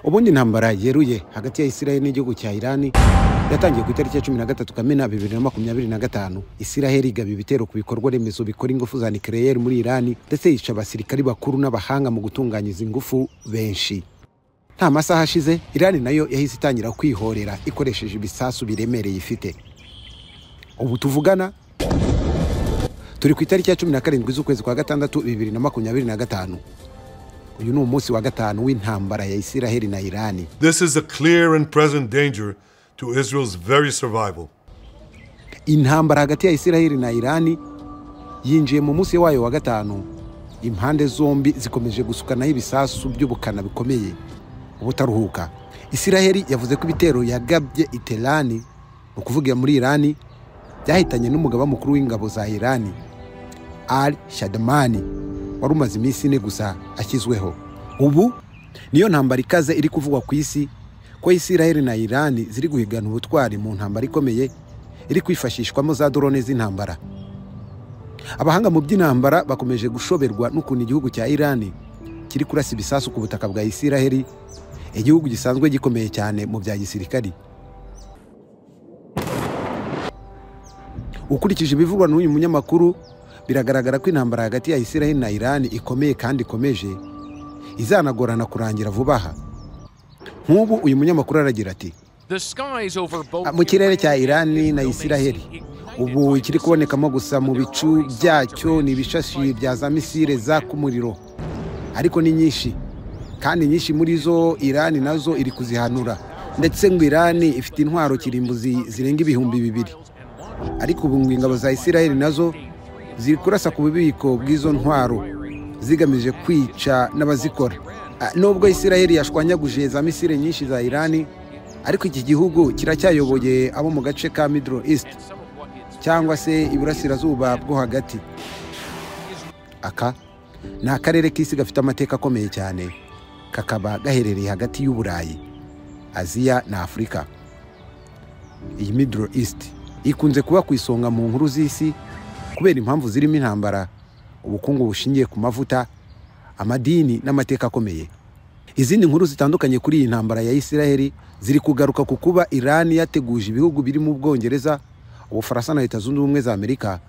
Ubundi intambara yeruye hagati ya Israel n'igihugu cya Iran yatangiye ku itariki ya 13 Kamena 2025. Israel igaba ibitero ku bikorwa remezo bikora ingufu za nucléaire muri Iran, ndetse yica abasirikari bakuru n'abahanga mu gutunganya izi ngufu benshi. Nta masaha ashize, Iran nayo yahise itangira kwihorera ikoresheje ibisasu biremereye ifite. Ubu tuvugana turi ku itariki ya 17 z'ukwezi kwa gatandatu 2025. Uyu ni umunsi wa gatanu w'intambara ya Israel na Iran. This is a clear and present danger to Israel's very survival. Intambara hagati ya Israel na Iran yinjiye mu munsi wayo wa gatanu. Impande zombi zikomeje gusukanaho ibisasu by'ubukana bikomeye ubutaruhuka. Israel yavuze ko ibitero yagabye i Tehran, ukuvuga muri Iran, byahitanye n'umugaba mukuru w'ingabo za Iran Ali Shadmani, wari umaze iminsi ine gusa ashyizweho. Ubu niyo ntambara ikaze iri kuvugwa ku isi, ko Israel na Iran ziri guhigana ubutwari mu ntambara ikomeye iri kwifashishwamo za drone z'intambara. Abahanga mu by'intambara bakomeje gushoberwa n'ukuntu igihugu cya Iran kiri kurasa ibisasu ku butaka bwa Israel, igihugu gisanzwe gikomeye cyane mu bya gisirikari. Ukurikije ibivugwa n'uyu munyamakuru, biragaragara ko intambara hagati ya Israel na Iran ikomeye kandi ikomeje, izanagorana kurangira vuba aha. Nk'ubu uyu munyamakuru aragira ati: mu kirere cya Iran na Israel ubu ikiri kubonekamo gusa mu bicu byacyo ni ibishashi bya za misile zaka umuriro, ariko ni nyinshi, kandi nyinshi muri zo Iran nazo iri kuzihanura, ndetse ngo Iran ifite intwaro kirimbuzi zirenga 2000. Ariko ubu ngo ingabo za Israel nazo ziri kurasa ku bubiko bw'izo ntwaro zigamije kwica n'abazikora. Nubwo Israel yashwanyaguje za misile nyinshi za Iran, ariko iki gihugu kiracyayoboye abo mu gace ka Middle East cyangwa se iburasirazuba bwo hagati. Aka ni akarere k'isi gafite amateka akomeye cyane, kakaba gaherereye hagati y'Uburayi, Aziya na Afurika. Iyi Middle East ikunze kuba ku isonga mu nkuru z'isi kubera impamvu zirimo intambara, ubukungu bushingiye ku mavuta, amadini n'amateka akomeye. Izindi nkuru zitandukanye kuri iyi ntambara ya Israel ziri kugaruka ku kuba Iran yateguje ibihugu birimo Ubwongereza, Ubufaransa na Leta Zunze Ubumwe za Amerika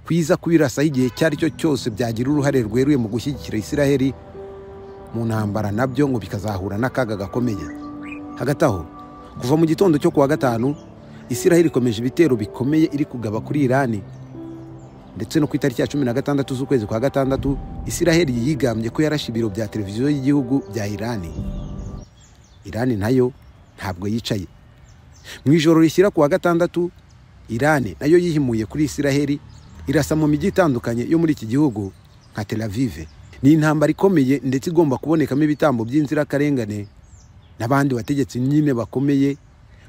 kwiza kubirasaho igihe cyari cyo cyose byagira uruhare rweruye mu gushyigikira Israel mu ntambara, nabyo ngo bikazahura n'akaga gakomeye. Hagati aho, kuva mu gitondo cyo kuwa gatanu, Israel ikomeje ibitero bikomeye iri kugaba kuri Iran, ndetse no ku itariki ya 16 z'ukwezi kwa gatandatu Israel yigambye ko yarashe ibiro bya televiziyo y'igihugu bya Iran. Iran nayo ntabwo yicaye. Mu ijoro rishyira kuwa gatandatu, Iran nayo yihimuye kuri Israel, irasa mu mijyi itandukanye yo muri iki gihugu nka Tel Aviv. Ni intambara ikomeye ndetse igomba kubonekamo ibitambo by'inzirakarengane n'abandi bategetsi nyine bakomeye,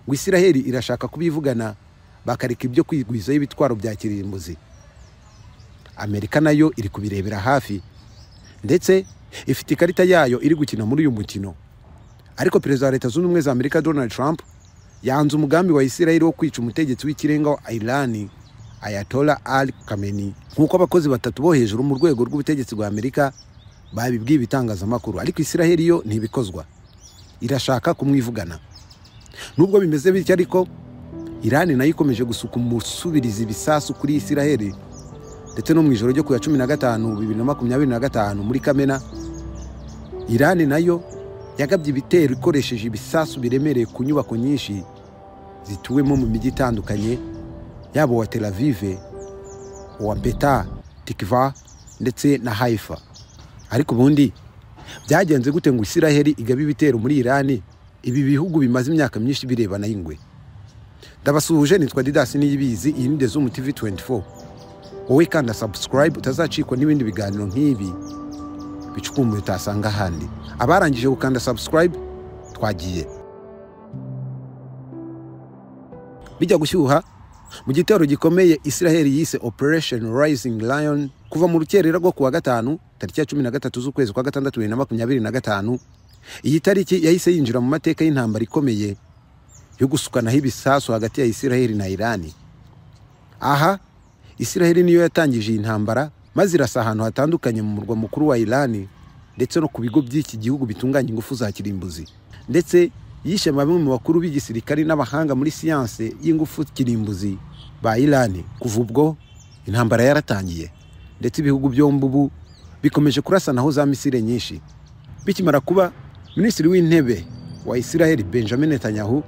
ngo Israel irashaka kubivugana bakareka ibyo kwigwizaho ibitwaro bya kirimbuzi. Amerika nayo iri kubirebera hafi, ndetse ifite ikarita yayo iri gukina muri uyu mukino. Ariko Perezida wa Leta Zunze Ubumwe za Amerika Donald Trump yanze umugambi wa Israel wo kwica umutegetsi w'ikirenga wa Iran Ayatollah Ali Khamenei, nk'uko abakozi batatu bo hejuru mu rwego rw'ubutegetsi bwa Amerika babibwiye ibitangazamakuru. Ariko Israel yo ntibikozwa, irashaka kumwivugana. Nubwo bimeze bityo ariko, Iran nayo ikomeje gusuka umusubiriza ibisasu kuri Israel, ndetse no mu ijoro ryo ku ya 15 2025 muri Kamena, Iran nayo yagabye ibitero ikoresheje ibisasu biremereye ku nyubako nyinshi zituwemo mu mijyi itandukanye, yaba uwa Tel Aviv, uwa Petah Tikva ndetse na Haifa. Ariko ubundi byagenze gute ngo Israel igabe ibitero muri Iran, ibi bihugu bimaze imyaka myinshi birebana y'ingwe? Ndabasuhuje, nitwa Didas Niyibizi, iyi ni Zoom TV 24. Wowe kanda subscribe utazacikwa n'ibindi biganiro nk'ibi bicukumbuye utasanga ahandi. Abarangije gukanda subscribe, twagiye. Bijya gushyuha mu gitero gikomeye Israel yise Operation Rising Lion, kuva mu rukerera rwo kuwa gatanu tariki ya 13 z'ukwezi kwa gatandatu 2025. Iyi tariki yahise yinjira mu mateka y'intambara ikomeye yo gusukanaho ibisasu hagati ya Israel na Iran. Aha Israel niyo yatangije iyi ntambara, maze irasa ahantu hatandukanye mu murwa mukuru wa Iran ndetse no ku bigo by'iki gihugu bitunganya ingufu za kirimbuzi. Ndetse yishe bamwe mu bakuru b'igisirikare n'abahanga muri siyanse y'ingufu kirimbuzi ba Irani. Kuva ubwo intambara yaratangiye, ndetse ibihugu byombi ubu bikomeje kurasanaho za misile nyinshi. Bikimara kuba, Minisitiri w'Intebe wa Isiraheli Benjamin Netanyahu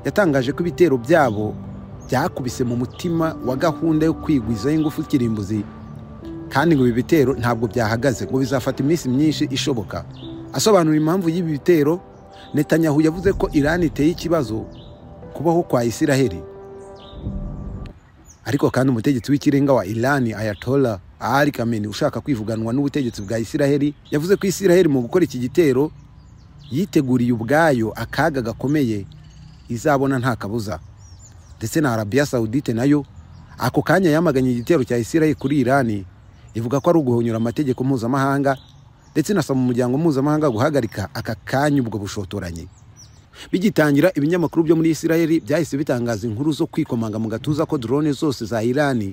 yatangaje ko ibitero byabo byakubise mu mutima wa gahunda yo kwigwizaho ingufu kirimbuzi, kandi ngo ibi bitero ntabwo byahagaze, ngo bizafata iminsi myinshi ishoboka. Asobanura impamvu y'ibi bitero, Netanyahu yavuze ko Iran iteye ikibazo kubaho kwa Isiraheli. Ariko kandi umutegetsi w'ikirenga wa Iran Ayatollah Ali Khamenei, ushaka kwivuganwa n'ubutegetsi bwa Isiraheli, yavuze ko Isiraheli mu gukora iki gitero yiteguriye ubwayo akaga gakomeye izabona nta kabuza. Ndetse na Arabia Saudite nayo ako kanya yamaganye igitero cya Isiraheli kuri Iran, ivuga ko ari uguhonyora amategeko mpuzamahanga, ndetse inasaba umuryango mpuzamahanga guhagarika aka kanya ubwo bushotoranyi. Bigitangira, ibinyamakuru byo muri Isiraheli byahise bitangaza inkuru zo kwikomanga mu gatuza ko drone zose za Iran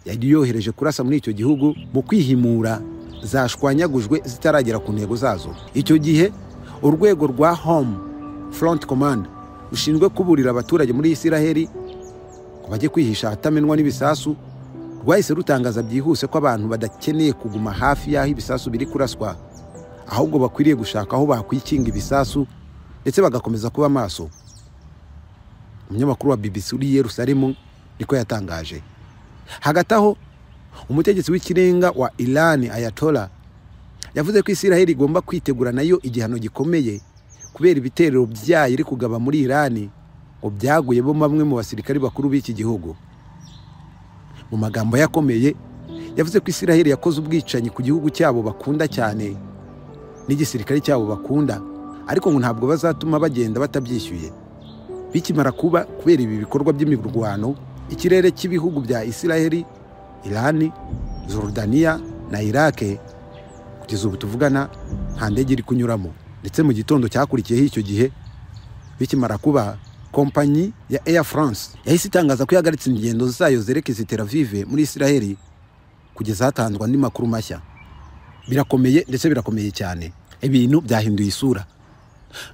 yari yohereje kurasa muri icyo gihugu mu kwihimura zashwanyagujwe zitaragera ku ntego zazo. Icyo gihe urwego rwa Home Front Command rushinzwe kuburira abaturage muri Isiraheli ngo bajye kwihisha ahatamenwa n'ibisasu, rwahise rutangaza byihuse ko abantu badakeneye kuguma hafi y'aho ibisasu biri kuraswa, ahubwo bakwiriye gushaka aho bakwikinga ibisasu ndetse bagakomeza kuba maso. Umunyamakuru wa BBC uri i Yerusalemu niko yatangaje. Hagati aho, umutegetsi w'ikirenga wa Iran Ayatollah yavuze ko Isiraheli igomba kwitegura nayo igihano gikomeye kubera ibitero byayo iri kugaba muri Iran ngo byaguyemo bamwe mu basirikari bakuru b'iki gihugu. Mu magambo yakomeye yavuze ko Isiraheli yakoze ubwicanyi ku gihugu cyabo bakunda cyane n'igisirikare cyabo bakunda, ariko ngo ntabwo bazatuma bagenda batabyishyuye. Bikimara kuba, kubera ibi bikorwa by'imirwano, ikirere cy'ibihugu bya Isiraheli, Irani, Jordania na Iraq kugeza ubu tuvugana nta ndege iri kunyuramo. Ndetse mu gitondo cyakurikiyeho icyo gihe bikimara kuba, kompanyi ya Air France yahise itangaza ko yahagaritse ingendo zayo zerekeza i Tel Aviv muri Isiraheli kugeza hatanzwe andi makuru mashya. Birakomeye, ndetse birakomeye cyane, ibintu byahinduye isura.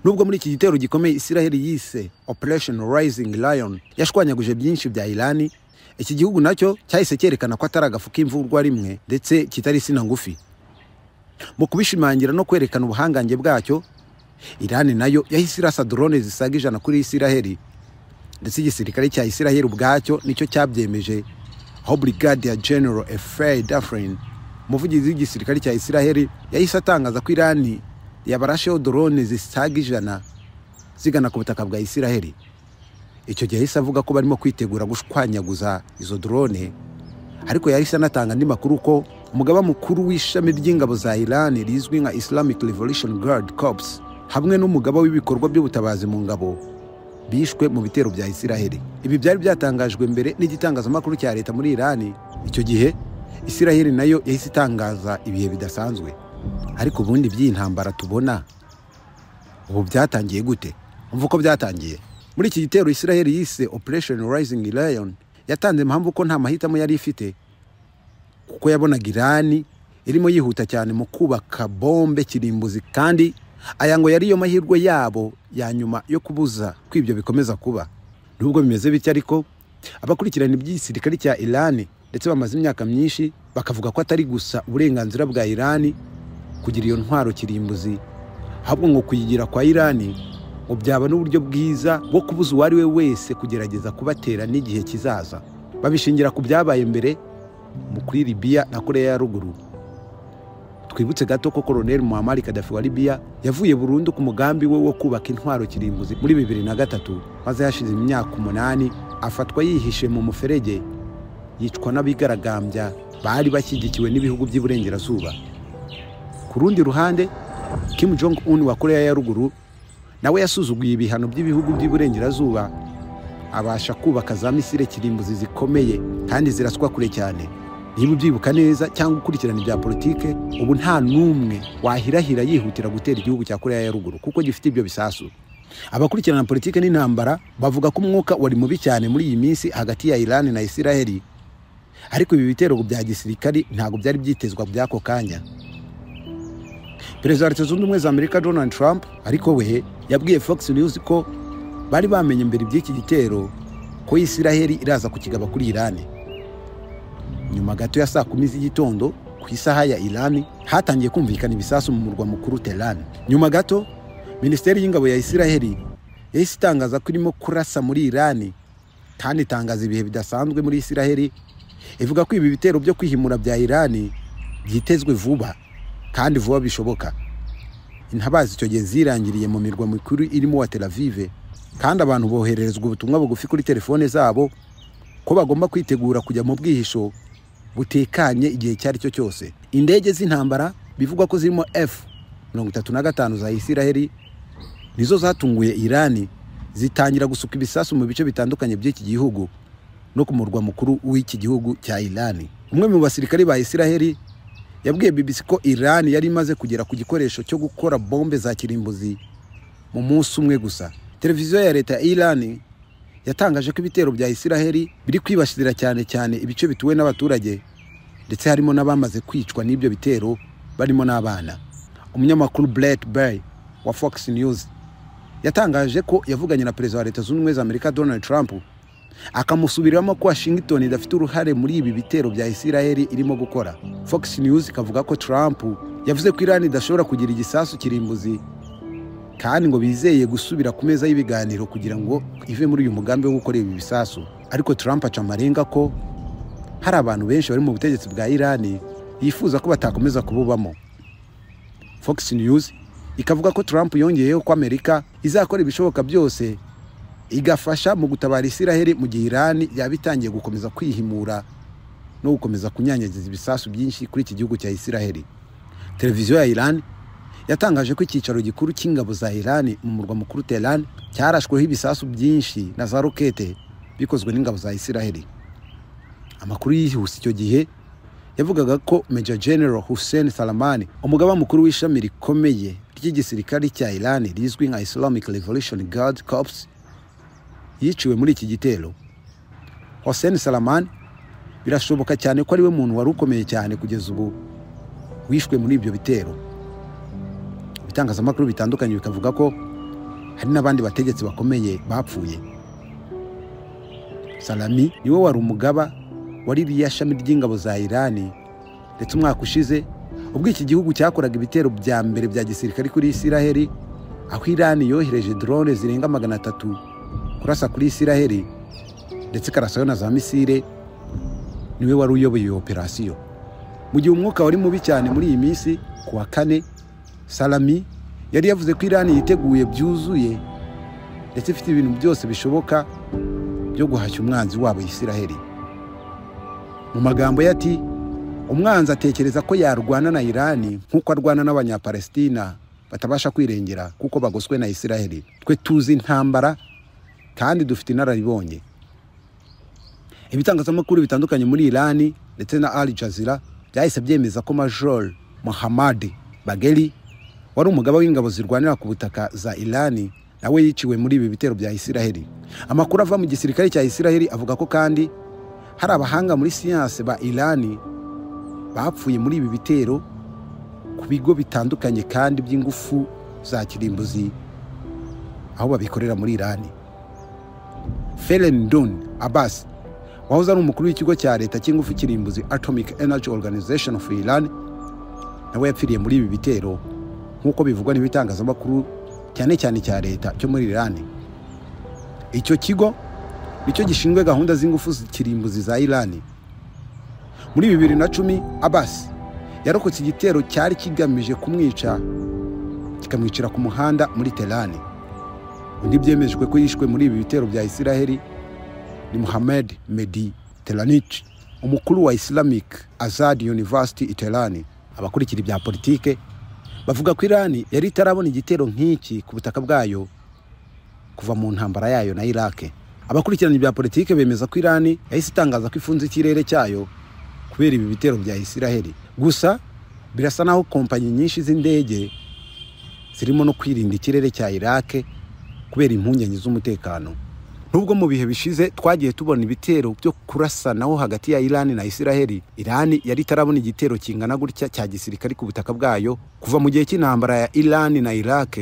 Nubwo muri iki gitero gikomeye Isiraheli yise Operation Rising Lion yashwanyaguje byinshi bya Irani, iki gihugu nacyo cyahise cyerekana ko atari agafu k'imvurwa rimwe ndetse kitari isina ngufi. Mu kubishimangira no kwerekana ubuhangange bwacyo, Irani nayo yahise irasa drone zisaga 100 kuri Isiraheli, ndetse igisirikare cya Isiraheli ubwacyo nicyo cyabyemeje, aho Brigadier General Efraim Dufresne, umuvugizi w'igisirikare cya Isiraheli, yahise atangaza ko Irani yabarasheho drone zisaga 100 zigana ku butaka bwa Isiraheli. Icyo gihe yahise avuga ko barimo kwitegura gushwanyaguza izo drone, ariko yahise anatanga andi makuru ko umugaba mukuru w'ishami ry'ingabo za Iran rizwi nka Islamic Revolution Guard Corps hamwe n'umugaba w'ibikorwa by'ubutabazi mu ngabo bishwe mu bitero bya Isiraheli. Ibi byari byatangajwe mbere n'igitangazamakuru cya leta muri Iran. Icyo gihe Isiraheli nayo yahise itangaza ibihe bidasanzwe. Ariko ubundi by'iyi ntambara tubona ubu byatangiye gute? Umva uko byatangiye. Muri iki gitero Isiraheli yise Operation Rising Lion yatanze impamvu ko nta mahitamo yari ifite, kuko yabonaga Irani irimo yihuta cyane mu kubaka bombe kirimbuzi, kandi aya ngo yari yo mahirwe yabo ya nyuma yo kubuza ko ibyo bikomeza kuba. Nubwo bimeze bityo ariko, abakurikirana iby'igisirikare cya Iran ndetse bamaze imyaka myinshi bakavuga ko atari gusa uburenganzira bwa Iran kugira iyo ntwaro kirimbuzi, ahubwo ngo kuyigira kwa Iran ngo byaba n'uburyo bwiza bwo kubuza uwo ari we wese kugerageza kubatera n'igihe kizaza. Babishingira ku byabaye mbere mu kuri Libya na Korea ya Ruguru. Twibutse gato ko Colonel Muammar Gaddafi wa Libya yavuye burundu ku mugambi we wo kubaka intwaro kirimbuzi muri 2003, maze hashize imyaka 8 afatwa yihishe mu muferege, yicwa n'abigaragambya bari bashyigikiwe n'ibihugu by'iburengerazuba. Ku rundi ruhande, Kim Jong Un wa Korea ya Ruguru nawe yasuzuguye ibihano by'ibihugu by'iburengerazuba, abasha kubaka za misile kirimbuzi zikomeye kandi ziraswa kure cyane. Niba ubyibuka neza cyangwa ukurikirana ibya politike, ubu nta n'umwe wahirahira yihutira gutera igihugu cya Korea ya Ruguru kuko gifite ibyo bisasu. Abakurikirana politike n'intambara bavuga ko umwuka wari mubi cyane muri iyi minsi hagati ya Iran na Isiraheli, ariko ibi bitero bya gisirikari ntabwo byari byitezwa by'ako kanya. Perezida wa Leta Zunze Ubumwe za Amerika Donald Trump ariko we yabwiye Fox News ko bari bamenye mbere iby'iki gitero ko Isiraheli iraza kukigaba kuri Irani. Nyuma gato ya saa 10 z'igitondo ku isaha ya Irani hatangiye kumvikana ibisasu mu murwa mukuru Tehran. Nyuma gato Minisiteri y'Ingabo ya Isiraheli yahise itangaza ko irimo kurasa muri Irani kandi itangaza ibihe bidasanzwe muri Isiraheli, ivuga ko ibi bitero byo kwihimura bya Irani byitezwe vuba kandi vuba bishoboka. Intabazi icyo gihe zirangiriye mu mirwa mikuru irimo wa Tel Aviv, kandi abantu bohererezwa ubutumwa bugufi kuri telefone zabo ko bagomba kwitegura kujya mu bwihisho butekanye igihe cyari cyo cyose. Indege z'intambara bivugwa ko zirimo F-35 za Isiraheli nizo zatunguye Irani, zitangira gusuka ibisasu mu bice bitandukanye by'iki gihugu no ku murwa mukuru w'iki gihugu cya Irani. Umwe mu basirikari ba Isiraheli yabwiye BBC ko Irani yari imaze kugera ku gikoresho cyo gukora bombe za kirimbuzi mu munsi umwe gusa. Televiziyo ya leta ya Irani yatangaje ko ibitero bya Isiraheli biri kwibasira cyane cyane ibice bituwe n'abaturage, ndetse harimo n'abamaze kwicwa n'ibyo bitero barimo n'abana. Umunyamakuru Brett Bay wa Fox News yatangaje ko yavuganye na Perezida wa Leta Zunze Ubumwe za Amerika Donald Trump akamusubiramo ko Washington idafite uruhare muri ibi bitero bya Isiraheli irimo gukora. Fox News ikavuga ko Trump yavuze ko Iran idashobora kugira igisasu kirimbuzi kandi ngo bizeye gusubira ku meza y'ibiganiro kugira ngo ive muri uyu mugambi wo gukora ibi bisasu. Ariko Trump aca amarenga ko hari abantu benshi bari mu butegetsi bwa Iran yifuza ko batakomeza kububamo. Fox News ikavuga ko Trump yongeyeho ko Amerika izakora ibishoboka byose igafasha mu gutabara Isiraheli mu gihe Iran yaba itangiye gukomeza kwihimura no gukomeza kunyanyagiza ibisasu byinshi kuri iki gihugu cya Isiraheli. Televiziyo ya Iran yatangaje ko icyicaro gikuru cy'ingabo za Iran mu murwa mukuru Tehran cyarashweho ibisasu byinshi na za rokete bikozwe n'ingabo za Isiraheli. Amakuru yihuse icyo gihe yavugaga ko Major General Hussein Salamani, umugaba mukuru w'ishami rikomeye ry'igisirikare cya Iran rizwi nka Islamic Revolution Guard Corps, yiciwe muri iki gitero. Hossein Salamani birashoboka cyane ko ari we muntu wari ukomeye cyane kugeza ubu wishwe muri ibyo bitero. Ibitangazamakuru bitandukanye bikavuga ko hari n'abandi bategetsi bakomeye bapfuye. Salami niwe wari umugaba wari ririya shami ry'ingabo za Irani, ndetse umwaka ushize ubwo iki gihugu cyakoraga ibitero bya mbere bya gisirikare kuri Isiraheli, aho Irani yohereje drone zirenga 300 kurasa kuri Isiraheli ndetse karasayo na za misile, niwe wari uyoboye iyo operasiyo. Mu gihe umwuka wari mubi cyane muri iyi minsi, ku wa kane Salami yari yavuze ko Irani yiteguye byuzuye ndetse ifite ibintu byose bishoboka byo guhashya umwanzi wabo Isiraheli. Mu magambo yati, umwanzi atekereza ko yarwana na Irani nk'uko arwana n'Abanyapalestina batabasha kwirengera kuko bagoswe na Isiraheli. Twe tuzi intambara kandi dufite inararibonye. Ibitangazamakuru bitandukanye muri Irani ndetse na Al Jazeera byahise byemeza ko Major Mohammad Bagheri wari umugaba w'ingabo zirwanira ku butaka za Irani nawe yiciwe muri ibi bitero bya Isiraheli. Amakuru ava mu gisirikare cya Isiraheli avuga ko kandi hari abahanga muri siyanse ba Irani bapfuye muri ibi bitero ku bigo bitandukanye kandi by'ingufu za kirimbuzi aho babikorera muri Irani. Ferendun Abbas wahoze ari umukuru w'ikigo cya leta cy'ingufu kirimbuzi Atomic Energy Organization of Iran nawe yapfiriye muri ibi bitero nk'uko bivugwa n'ibitangazamakuru cyane cyane cya leta cyo muri Iran. Icyo kigo nicyo gishinzwe gahunda z'ingufu kirimbuzi za Iran. Muri 2010 Abbas yarokotse igitero cyari kigamije kumwica kikamwicira ku muhanda muri Tehran. Undi byemejwe ko yishwe muri ibi bitero bya Isiraheli ni Mohammad Mehdi Telanich, umukuru wa Islamic Azad University i Tehran. Abakurikira ibya politike bavuga ko Iran yari itarabona igitero nk'iki ku butaka bwayo kuva mu ntambara yayo na Iraq. Abakurikirana ibya politike bemeza ko Iran yahise itangaza ko ifunze ikirere cyayo kubera ibi bitero bya Isiraheli. Gusa birasa naho kompanyi nyinshi z'indege zirimo no kwirinda ikirere cya Iraq kubera impungenge z'umutekano. Nubwo mu bihe bishize twagiye tubona ibitero byo kurasanaho hagati ya Iran na Isiraheli, Iran yari itarabona igitero kingana gutya cya gisirikare ku butaka bwayo kuva mu gihe cy'intambara ya Iran na Iraq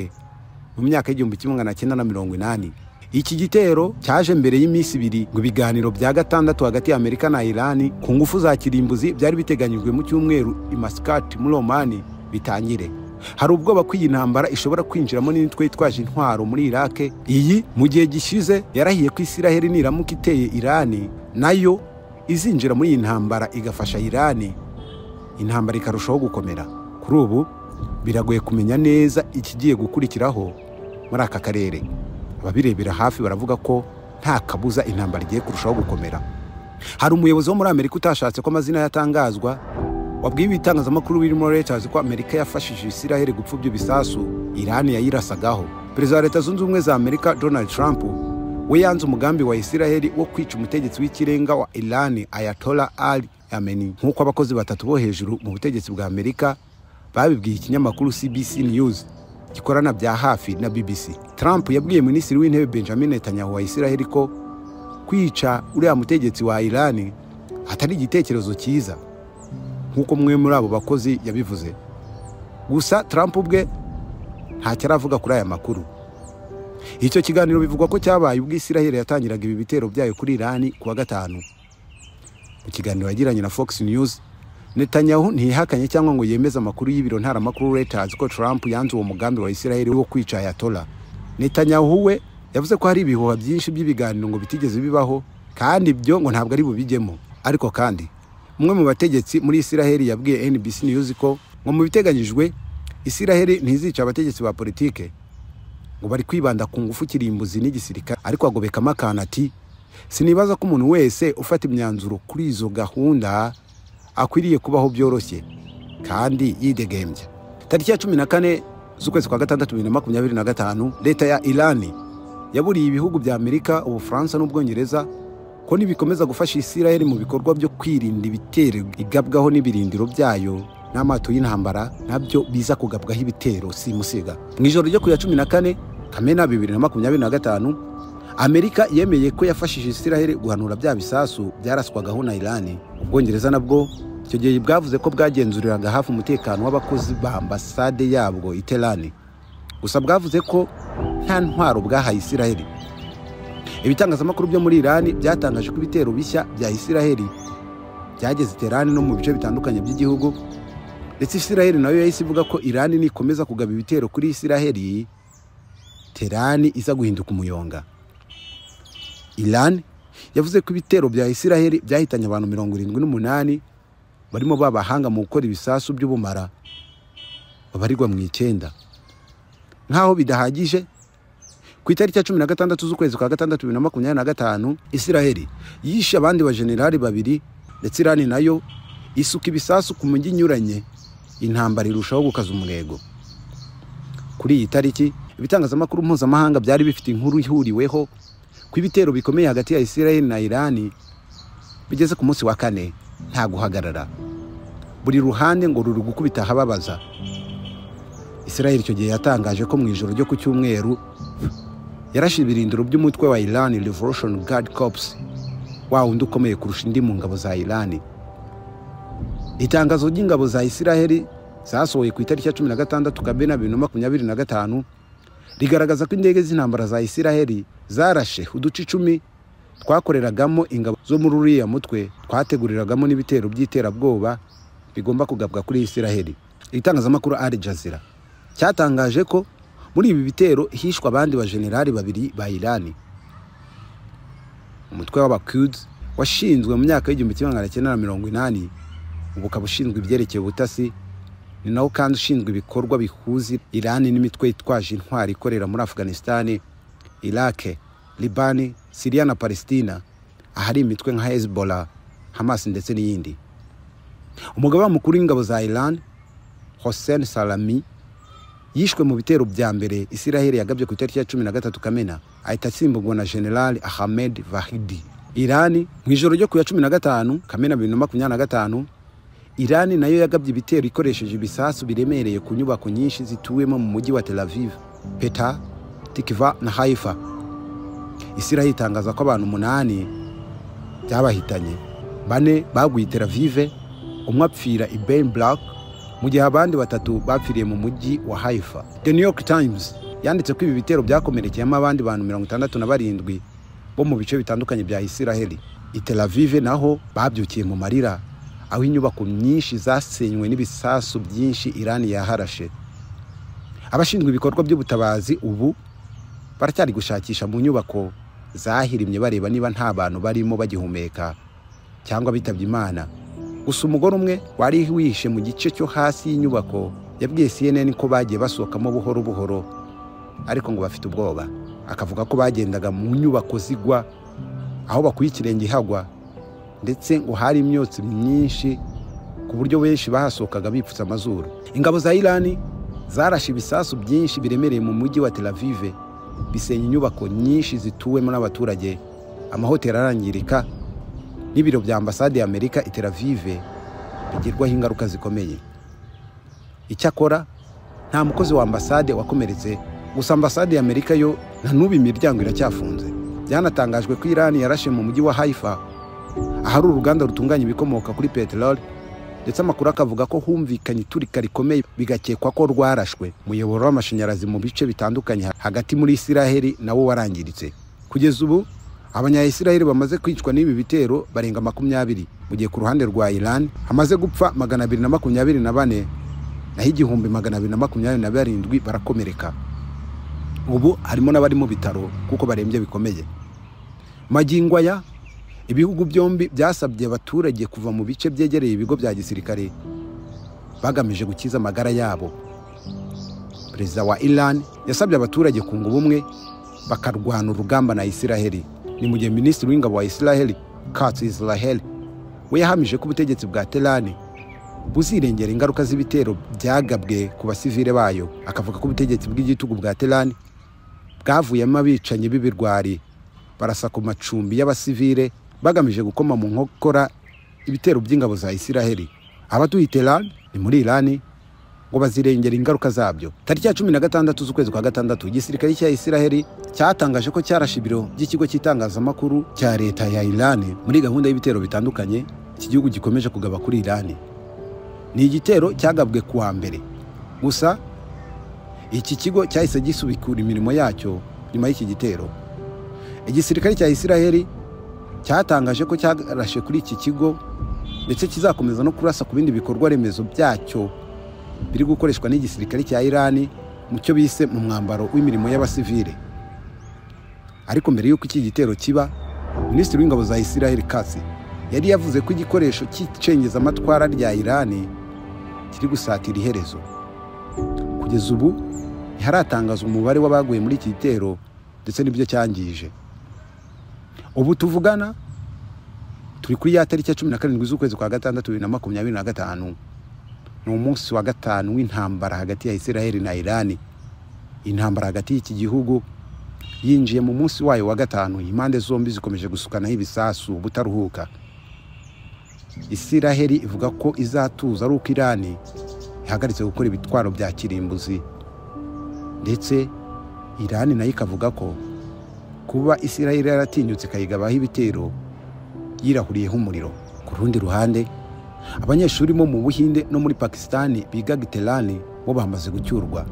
mu myaka y'1980. Iki gitero cyaje mbere y'iminsi ibiri ngo ibiganiro bya gatandatu hagati ya Amerika na Iran ku ngufu za kirimbuzi byari biteganyijwe mu cyumweru i Muscat muri Oman bitangire. Hari ubwoba ko iyi ntambara ishobora kwinjiramo n'imitwe yitwaje intwaro muri Iraq. Iyi mu gihe gishize yarahiye ko Isiraheli niramuka iteye Iran nayo izinjira muri iyi ntambara igafasha Iran, intambara ikarushaho gukomera. Kuri ubu biragoye kumenya neza ikigiye gukurikiraho muri aka karere. Ababirebera hafi baravuga ko nta kabuza intambara igiye kurushaho gukomera. Hari umuyobozi wo muri Amerika utashatse ko amazina yatangazwa wabwiye ibitangazamakuru birimo Reuters ko Amerika yafashije Isiraheli gupfubya ibisasu Iran yayirasagaho. Perezida wa Leta Zunze Ubumwe za Amerika Donald Trump we yanze umugambi wa Isiraheli wo kwica umutegetsi w'ikirenga wa Iran Ayatollah Ali Khamenei, nk'uko abakozi batatu bo hejuru mu butegetsi bwa Amerika babibwiye ikinyamakuru CBC News gikorana bya hafi na BBC. Trump yabwiye Minisitiri w'Intebe Benjamin Netanyahu wa Isiraheli ko kwica uriya mutegetsi wa Iran atari igitekerezo cyiza, nk'uko umwe muri abo bakozi yabivuze. Gusa Trump ubwe ntacyo aravuga kuri aya makuru. Icyo kiganiro bivugwa ko cyabaye ubwo Isiraheli yatangiraga ibi bitero byayo kuri Iran ku wa gatanu. Mu kiganiro yagiranye na Fox News, Netanyahu ntihakanye cyangwa ngo yemeze amakuru y'ibiro ntaramakuru Reuters ko Trump yanze uwo mugambi wa Isiraheli wo kwica Ayatollah. Netanyahu we yavuze ko hari ibihuha byinshi by'ibiganiro ngo bitigeze bibaho, kandi ibyo ngo ntabwo ari bubijyemo. Ariko kandi umwe mu bategetsi muri Isiraheli yabwiye NBC News ko ngo mu biteganyijwe Isiraheli ntizica abategetsi ba politike, ngo bari kwibanda ku ngufu kirimbuzi n'igisirikare. Ariko agobekamo akantu ati: sinibaza ko umuntu wese ufata imyanzuro kuri izo gahunda akwiriye kubaho byoroshye kandi yidegembya. Tariki ya 14 z'ukwezi kwa gatandatu 2025, leta ya Iran yaburiye ibihugu bya Amerika, Ubufaransa n'Ubwongereza ko nibikomeza gufasha Isiraheli mu bikorwa byo kwirinda ibitero igabwaho n'ibirindiro byayo n'amato y'intambara nabyo biza kugabwaho ibitero simusiga. Mu ijoro ryo ku ya 14 Kamena 2025, Amerika yemeye ko yafashije Isiraheli guhanura bya bisasu byaraswagaho na Iran. Ubwongereza nabwo icyo gihe bwavuze ko bwagenzuriraga hafi umutekano w'abakozi ba ambasade yabwo i Tehran. Gusa bwavuze ko nta ntwaro bwahaye Isiraheli. Ibitangazamakuru byo muri Iran byatangaje ko ibitero bishya bya Isiraheli byageze Tehran no mu bice bitandukanye by'igihugu, ndetse Isiraheli nayo yahise ivuga ko Iran nikomeza kugaba ibitero kuri Isiraheli, Tehran iza guhinduka umuyonga. Iran yavuze ko ibitero bya Isiraheli byahitanye abantu 78 barimo babahanga mu gukora ibisasu by'ubumara babarirwa mu 9. Nkaho bidahagije, ku itariki ya 16 z'ukwezi kwa gatandatu 2025, Isiraheli yishe abandi bajenerali babiri, ndetse Iran nayo isuka ibisasu ku mujyi inyuranye. Intambara irushaho gukaza umurego. Kuri iyi tariki ibitangazamakuru mpuzamahanga byari bifite inkuru ihuriweho ku ibitero bikomeye hagati ya Isiraheli na Iran bigeze ku munsi wa kane nta guhagarara. Buri ruhande ngo ruri gukubita ahababaza. Isiraheli icyo gihe yatangaje ko mu ijoro ryo ku cyumweru yarashe ibirindiro by'umutwe wa Iran Revolution Guard Corps, wa wundi ukomeye kurusha indi mu ngabo za Iran. Itangazo ry'ingabo za Isiraheli zasohoye ku itariki ya 16 Kamena 2025 rigaragaza ko indege z'intambara za Isiraheli zarashe uduce 10 twakoreragamo ingabo zo muri uriya mutwe twateguriragamo n'ibitero by'iterabwoba bigomba kugabwa kuri Isiraheli. Itangazamakuru Al Jazeera cyatangaje ko muri ibi bitero hishwe abandi bajenerali babiri ba Iran. Umutwe w'aba-Quds washinzwe mu myaka y'1980, ubu ukaba ushinzwe ibyerekeye ubutasi, ni nawo kandi ushinzwe ibikorwa bihuza Iran n'imitwe yitwaje intwari ikorera muri Afghanistan, Iraq, Libani, Syria na Palestina, ahari imitwe nka Hezbollah, Hamas ndetse n'iyindi. Umugaba mukuru w'ingabo za Iran, Hossein Salami, yishwe mu bitero bya mbere Isiraheli yagabye ku itariki ya 13 Kamena, ahita asimburwa na General Ahmed Vahidi. Iran mu ijoro ryo ku ya 15 Kamena 2025, Iran nayo yagabye ibitero ikoresheje ibisasu biremereye ku nyubako nyinshi zituwemo mu mujyi wa Tel Aviv, Petah Tikva na Haifa. Isiraheli itangaza ko abantu 8 byabahitanye, 4 baguye Tel Aviv, umwe apfira i Bnei Brak, mu gihe abandi 3 bapfiriye mu mujyi wa Haifa. The New York Times yanditse ko ibi bitero byakomerekeyemo abandi bantu 67 bo mu bice bitandukanye bya Isiraheli. I Tel Aviv naho babyukiye mu marira, aho inyubako nyinshi zasenywe n'ibisasu byinshi Iran yaharashe. Abashinzwe ibikorwa by'ubutabazi ubu baracyari gushakisha mu nyubako zahirimye bareba niba nta bantu barimo bagihumeka cyangwa bitabye Imana. Gusa umugore umwe wari wihishe mu gice cyo hasi y'inyubako yabwiye CNN ko bagiye basohokamo buhoro buhoro, ariko ngo bafite ubwoba. Akavuga ko bagendaga mu nyubako zigwa aho bakuye ikirenge hagwa, ndetse ngo hari imyotsi myinshi ku buryo benshi bahasohokaga bipfutse amazuru. Ingabo za Iran zarashe ibisasu byinshi biremereye mu mujyi wa Tel Aviv, bisenya inyubako nyinshi zituwemo n'abaturage, amahoteli arangirika, n'ibiro bya ambasade ya Amerika i Tel Aviv bigirwaho ingaruka zikomeye. Icyakora nta mukozi wa ambasade wakomeretse, gusa ambasade ya Amerika yo na n'ubu imiryango iracyafunze. Byanatangajwe ko Iran yarashe mu mujyi wa Haifa, ahari uruganda rutunganya ibikomoka kuri peteroli, ndetse amakuru akavuga ko humvikanye iturika rikomeye bigakekwa ko rwarashwe. Umuyoboro w'amashanyarazi mu bice bitandukanye hagati muri Isiraheli nawo warangiritse. Kugeza ubu abanya-Isiraheli bamaze kwicwa n'ibi bitero barenga 20, mu gihe ku ruhande rwa Iran hamaze gupfa 224, naho 1227 barakomereka. Ubu harimo n'abari mu bitaro kuko barembye bikomeye. Magingo aya ibihugu byombi byasabye abaturage kuva mu bice byegereye ibigo bya gisirikare bagamije gukiza amagara yabo. Perezida wa Iran yasabye abaturage kunga ubumwe bakarwana urugamba na Isiraheli. Ni mu gihe Minisitiri w'Ingabo wa Isiraheli Katz Israel we yahamije ko ubutegetsi bwa Tehran buzirengera ingaruka z'ibitero byagabwe ku basivile bayo, akavuga ko ubutegetsi bw'igitugu bwa Tehran bwavuyemo abicanyi b'ibirwari barasa ku macumbi y'abasivile bagamije gukoma mu nkokora ibitero by'ingabo za Isiraheli. Abatuye Tehran ni muri Iran ngo bazirengera ingaruka zabyo. Tariki ya 16 z'ukwezi kwa gatandatu, igisirikare cya Isiraheli cyatangaje ko cyarashe ibiro by'ikigo cy'itangazamakuru cya leta ya Iran muri gahunda y'ibitero bitandukanye iki gihugu gikomeje kugaba kuri Iran. Ni igitero cyagabwe kuwa mbere, gusa iki kigo cyahise gisubikura imirimo yacyo nyuma y'iki gitero. Igisirikare cya Isiraheli cyatangaje ko cyarashe kuri iki kigo, ndetse kizakomeza no kurasa ku bindi bikorwa remezo byacyo biri gukoreshwa n'igisirikare cya Iran mu cyo bise mu mwambaro w'imirimo y'abasivile. Ariko mbere y'uko iki gitero kiba, Minisitiri w'Ingabo za Isiraheli Katz yari yavuze ko igikoresho cy'icengezamatwara rya Iran kiri gusatira iherezo. Kugeza ubu ntiharatangazwa umubare w'abaguye muri iki gitero ndetse n'ibyo cyangije. Ubu tuvugana turi kuri ya tariki ya 17 z'ukwezi kwa gatandatu 2025. Ni umunsi wa gatanu w'intambara hagati ya Isiraheli na Iran. Intambara hagati y'iki gihugu yinjiye mu munsi wayo wa gatanu, impande zombi zikomeje gusukanaho ibisasu butaruhuka. Isiraheli ivuga ko izatuza ari uko Iran ihagaritse gukora ibitwaro bya kirimbuzi, ndetse Iran nayo ikavuga ko kuba Isiraheli yaratinyutse ikayigabaho ibitero yirahuriyeho umuriro. Ku rundi ruhande, abanyeshuri bo mu Buhinde no muri Pakistan bigaga i Tehran bo bamaze gucyurwa.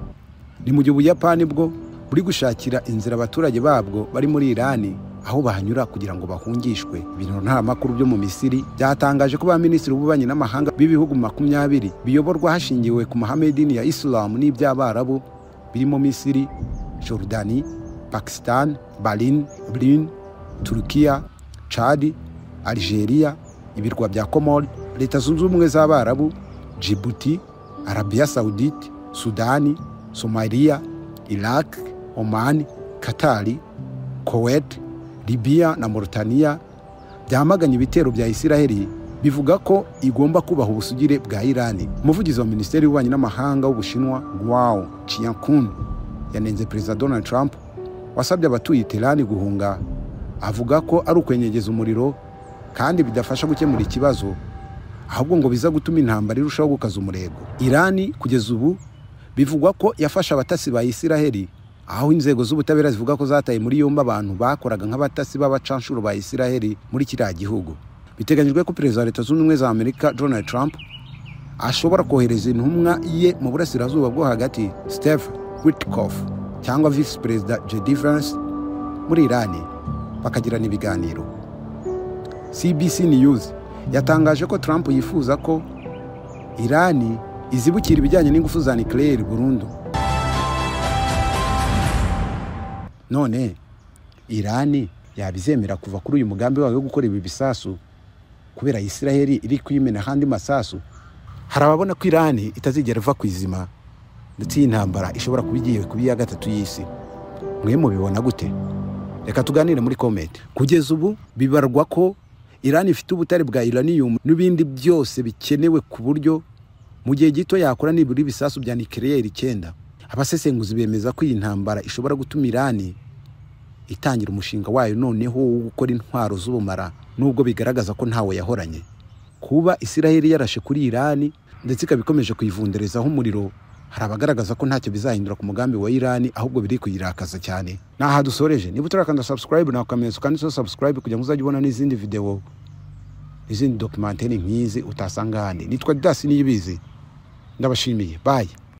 Ni mu gihe Ubuyapani bwo buri gushakira inzira abaturage babwo bari muri Iran aho bahanyura kugira ngo bahungishwe. Ibintu ntaramakuru byo mu Misiri byatangaje ko ba minisitiri b'ububanyi n'amahanga b'ibihugu 20 biyoborwa hashingiwe ku mahame y'idini ya Islam n'iby'Abarabu birimo Misiri, Jordani, Pakistan, Bahrain, Turkiya, Chad, Algeria, ibirwa bya Komori, Leta Zunze Ubumwe z'Abarabu, Djibouti, Arabia Saudite, Sudani, Somalia, Iraq, Oman, Qatar, Kuwait, Libya na Mauritania byamaganye ibitero bya Isiraheli bivuga ko igomba kubaha ubusugire bwa Iran. Umuvugizi wa Minisiteri y'Ububanyi n'Amahanga w'Ubushinwa Guo Jiakun yanenze Perezida Donald Trump wasabye abatuye Tehran guhunga, avuga ko ari ukwenyegeza umuriro kandi bidafasha gukemura ikibazo, ahubwo ngo biza gutuma intambara irushaho gukaza umurego. Iran kugeza ubu bivugwa ko yafashe abatasi ba Isiraheli Aho inzego z'ubutabera zivuga ko zataye muri yombi abantu bakoraga nk'abatasi b'abacanshuro ba Isiraheli muri kiriya gihugu. Biteganyijwe ko Perezida wa Leta Zunze Ubumwe za Amerika Donald Trump ashobora kohereza intumwa ye mu burasirazuba bwo hagati Steve Witkoff cyangwa Visi Perezida JD Vance muri Irani bakagirana ibiganiro. CBC News yatangaje ko Trump yifuza ko Irani izibukira ibijyanye n'ingufu za nucleaire burundu. None Irani yabizemera kuva kuri uyu mugambi wayo wo gukora ibi bisasu kubera Isiraheli iri kwimena handi masasu? Hari ababona ko Irani itazigera iva ku izima, ndetse iyi ntambara ishobora kuba igiye kuba iya gatatu y'isi. Mwe mubibona gute? Reka tuganire muri comment. Kugeza ubu bibarwa ko Irani ifite ubutare bwa uranium n'ibindi byose bikenewe ku buryo mu gihe gito yakora nibura ibisasu bya nucleaire 9. Abasesenguzi bemeza ko iyi ntambara ishobora gutuma Irani itangira umushinga wayo noneho wo gukora intwaro z'ubumara, nubwo bigaragaza ko ntawe yahoranye. Kuba Isiraheli yarashe kuri Irani ndetse ikaba ikomeje kuyivunderezaho umuriro, hari abagaragaza ko ntacyo bizahindura ku mugambi wa Irani, ahubwo biri kuyirakaza cyane. Naha dusoreje. Niba utarakanda subscribe na ukamenyetso kanditseho subscribe kugira ngo uzajye ubona n'izindi video, n'izindi documentaire nk'izi utasanga ahandi. Nitwa Didas Niyibizi, ndabashimiye. Bye.